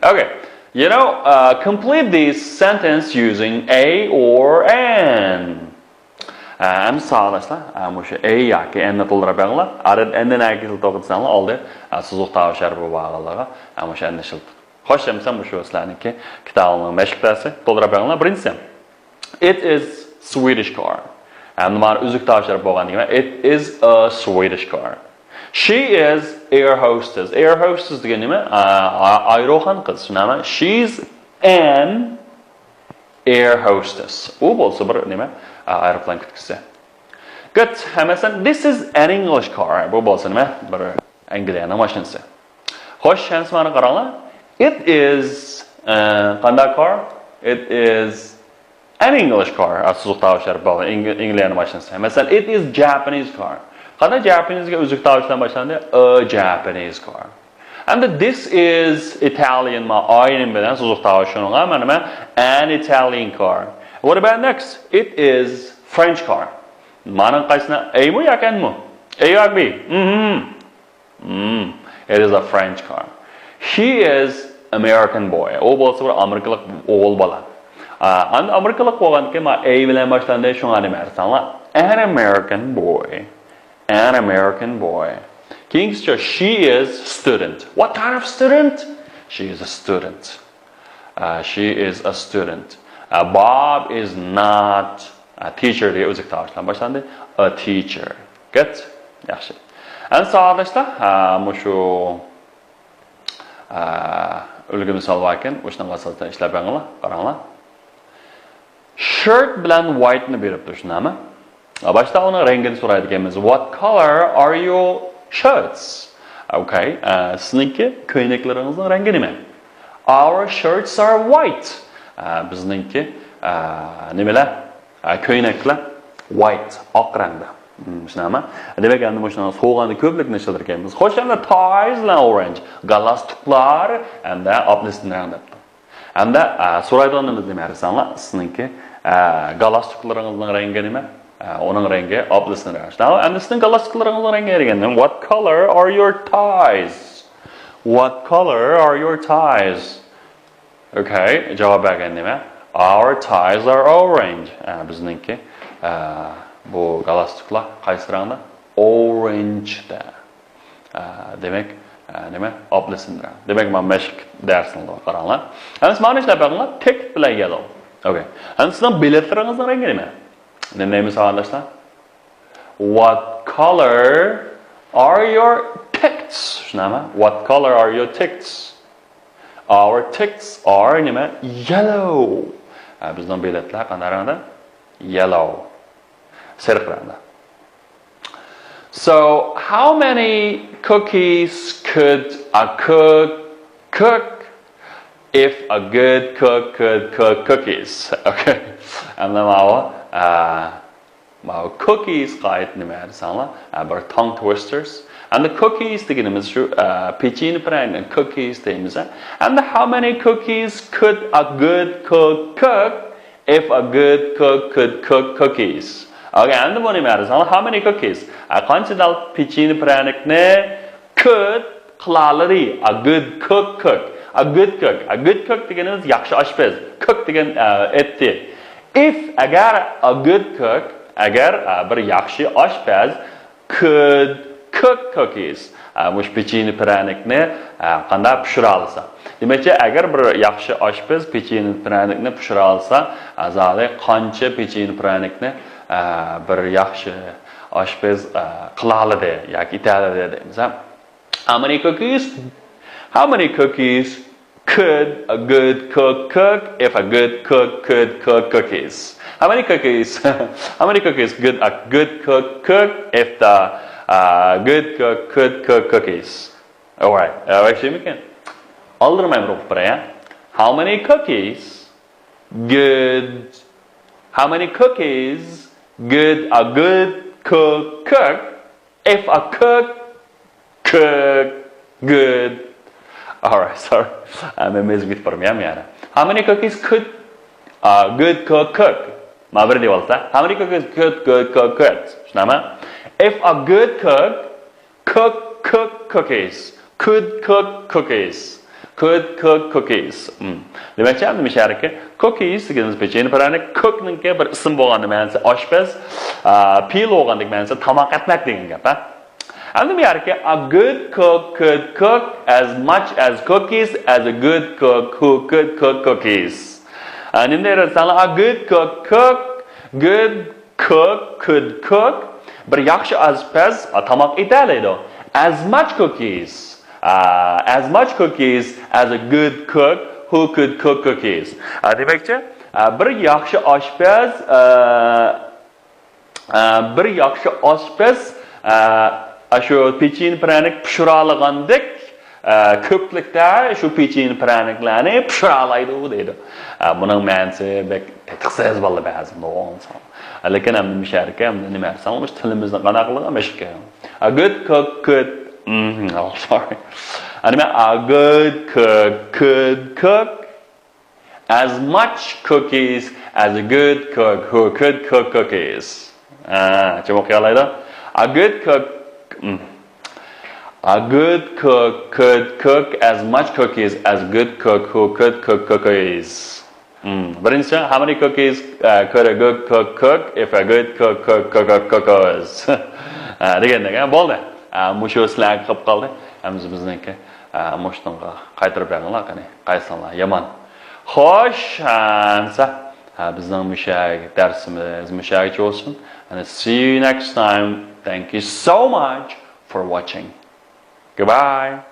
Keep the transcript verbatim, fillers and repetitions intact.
Okay, you know, uh, complete this sentence using a or an. ئەمدى ساۋاقداشلار، مۇشۇ a ياكى n نى تولدۇرۇپ بېرىڭلار. ئارىدىن n نى نەگە كېلىپ توختىساڭلار، ئالدى سوزۇق تاۋۇش ھەرپى بولغانلىقىغا، مۇشۇ n نى ئىشلىتىڭ. خوش، ئەمدى مۇشۇ سىلەرنىڭكى كىتابىڭلارنىڭ مەشىق دەرسى، تولدۇرۇپ بېرىڭلار. بىرىنچىسى، it is Swedish car. ئەمدى مانا ئۈزۈك تاۋۇش ھەرپى بولغان دېگەن، it is a Swedish car. She is air hostess. Air hostess دېگەن نېمە؟ ئايروپىلان قىز، شۇنداقمۇ؟ She's an air hostess. ئۇ بولسا بىر نېمە؟ ئايروپىلان كۈتكۈچىسى. Good. ھە، مەسىلەن، this is an English car. بۇ بولسا نېمە؟ بىر ئەنگلىيەنىڭ ماشىنىسى. خوش، ئەمسە مانا قاراڭلار. It is، ئە، قانداق car? It is an English car. ئە، سوزۇق تاۋۇش ھەرپى بار. ئەنگلىيەنىڭ ماشىنىسى. مەسىلەن، it is Japanese car. قانداق Japanese گە ئۈزۈك تاۋۇش بىلەن باشلاندى؟ A Japanese car. ئەمدى this is Italian، ما ئاينىم بىلەن سوزۇق تاۋۇش شۇنىڭغا، مانا نېمە؟ An Italian car. What about next? It is French car. مانا قايسىنى؟ A مۇ ياكى n مۇ؟ A ياكى B؟ مم. It is a French car. He is American boy. ئۇ بولسا بىر ئامېرىكىلىق ئوغۇل بالا. ئەمدى ئامېرىكىلىق بولغاندىكىن ما A بىلەن باشلاندى، شۇڭا نېمە دېسەڭلار؟ An American boy. An American boy. كېيىنكىسىچە، she is student. What kind of student? She is a student. She is a student. Bob is not a teacher دېگەن ئۈزۈك تاۋۇش بىلەن باشلاندى. A teacher. Good. ياخشى. ئەمدى ساۋاقداشلار، مۇشۇ ئۈلگە مىسال باركەن، مۇشۇنىڭغا ئاساسەن ئىشلەپ بېقىڭلار، قاراڭلار. Shirt بىلەن white نى بېرىپتۇ، شۇنداقمۇ؟ باشتا ئۇنىڭ رەڭگىنى سورايدىكەنمىز. What color are your shirts? Okay. سىزنىڭكى كۆينەكلىرىڭىزنىڭ رەڭگى نېمە؟ Our shirts are white. بىزنىڭكى نېمىلەر؟ كۆينەكلەر white، ئاق رەڭدە. شۇنداقمۇ؟ دېمەك، ئەمدى مۇشۇنى سوغاندا كۆپلۈكنى ئىشلىتىدىكەنمىز. خوش، ئەمدى ties بىلەن orange، گالستۇكلار ھەمدە ئابلىسىن رەڭ دەپتۇ. ھەمدە سورايدىغىنىمىز نېمە دېسەڭلار، سىزنىڭكى گالستۇكلىرىڭىزنىڭ رەڭگى نېمە؟ ئۇنىڭ رەڭگى ئابلىسىن رەڭ. ئەمدى سىزنىڭ گالستۇكلىرىڭىزنىڭ رەڭگى دېگەندە، what color are your ties? What color are your ties? Okay, جاۋاب بەرگەن نېمە؟ Our ties are orange. بىزنىڭكى بۇ گالستۇكلار قايسى رەڭدە؟ Orange دە. دېمەك، نېمە؟ ئابلىسىن رەڭ. دېمەك، مانا مەشىق دەرسىڭىزگە قاراڭلار. ئەمدى مانا ئىشلەپ بېقىڭلار، ticket بىلەن yellow. Okay. ئەمدى سىزنىڭ بېلەتلىرىڭىزنىڭ رەڭگى نېمە؟ نېمە دەيمىز ساۋاقداشلار؟ What color are your tickets? شۇنداقمۇ؟ What color are your tickets? Our tickets are نېمە؟ Yellow. بىزنىڭ بېلەتلەر قانداق رەڭدە؟ Yellow. سېرىق رەڭدە. So, how many cookies could a cook cook if a good cook could cook cookies? Okay. ئەمدى ماۋۇ، ماۋۇ cookies قائىدە نېمە دېسەڭلار، بىر tongue twisters. ئەمدى cookies دېگىنىمىز شۇ، پېچىنە پىرەنىكنى cookies دەيمىز. ئەمدى how many cookies could a good cook cook if a good cook could cook cookies? Okay, ئەمدى بۇ نېمە دېسەڭلار، how many cookies؟ قانچە دال پېچىنە پىرەنىكنى could قىلالىدى. A good cook cook. A good cook. A good cook دېگىنىمىز ياخشى ئاشپەز. Cook دېگەن ئېتتى. If، ئەگەر، a good cook، ئەگەر بىر ياخشى ئاشپەز could cook cookies، مۇشۇ پېچىنە پىرەنىكنى قانداق پىشۇرالىسا. دېمەكچى، ئەگەر بىر ياخشى ئاشپەز پېچىنە پىرەنىكنى پىشۇرالىسا، زادى قانچە پېچىنە پىرەنىكنى بىر ياخشى ئاشپەز قىلالىدى ياكى ئېتەلىدى دەيمىز. How many cookies? How many cookies could a good cook cook if a good cook could cook cookies? How many cookies? How many cookies could a good cook cook if the uh, good cook could cook cookies? Alright, ئەۋەشىمىكىن؟ ئالدىرماي بۇرۇپ بېرەي. How many cookies good How many cookies could a good cook cook if a cook cook good? Alright, sorry. مەن مېزىپ كېتىپ بارمىيام يەنە. How many cookies could a good cook cook? ما بىر دېيىۋالسا. How many cookies could good cook cook? شۇنداقمۇ؟ If a good cook cook cook cookies. Could cook cookies. Could cook cookies. Hmm. دېمەكچى، ئەمدى مۇشۇ يەردىكى cookies دېگىنىمىز پېچىنە پىرەنىك، cook نىڭكى بىر ئىسىم بولغاندا مەنىسى ئاشپەز، ئا، پېئىل بولغاندىكى مەنىسى تاماق ئەتمەك دېگەن گەپ، ھە؟ ئەمدى بۇ يەردىكى a good cook could cook as much as cookies as a good cook who could cook cookies. ئا، نېمە دەيدۇ دېسەڭلار، a good cook cook، good cook could cook، بىر ياخشى ئاشپەز، ئا، تاماق ئېتەلەيدۇ. As much cookies، ئا، as much cookies as a good cook who could cook cookies. ئا، دېمەكچى، ئا، بىر ياخشى ئاشپەز، ئا، ئا، بىر ياخشى ئاشپەز، ئا، ئاشۇ پېچىنە پىرەنىك پىشۇرالىغاندەك، ئا، كۆپلۈكتە شۇ پېچىنە پىرەنىكلەرنى پىشۇرالايدۇ دەيدۇ. ئا، بۇنىڭ مەنىسى بەك تېتىقسىز بولدى بەزىدە، توغرا ئېيتسام. لېكىن ئەمدى مۇشۇ يەرگە ئەمدى نېمە دېسەڭ، مۇشۇ تىلىمىزنى قانداق قىلىدۇ، مەشىق. A good cook could، مم، oh, sorry. نېمە، a good cook could cook as much cookies as a good cook who could cook cookies. ئا، چىم ئوقۇيالايدۇ. A good cook، مم. A good cook could cook as much cookies as good cook who could cook cookies. مم. بىرىنچىسى، how many cookies، ئا، could a good cook cook if a good cook cook cook cook cookies. ئا، دېگەندەك، ھە، بولدى. ئا، مۇشۇ سىلەرگە قېلىپ قالدى. ئەمدى بىزنىڭكى، ئا، مۇشتۇڭغا قايتۇرۇپ بېرىڭلار، قېنى، قايسىڭلار يامان. خوش، ئەمسە، ھە، بىزنىڭ مۇشۇ دەرسىمىز مۇشۇ يەرگىچە بولسۇن. And see you next time. Thank you so much for watching. Goodbye.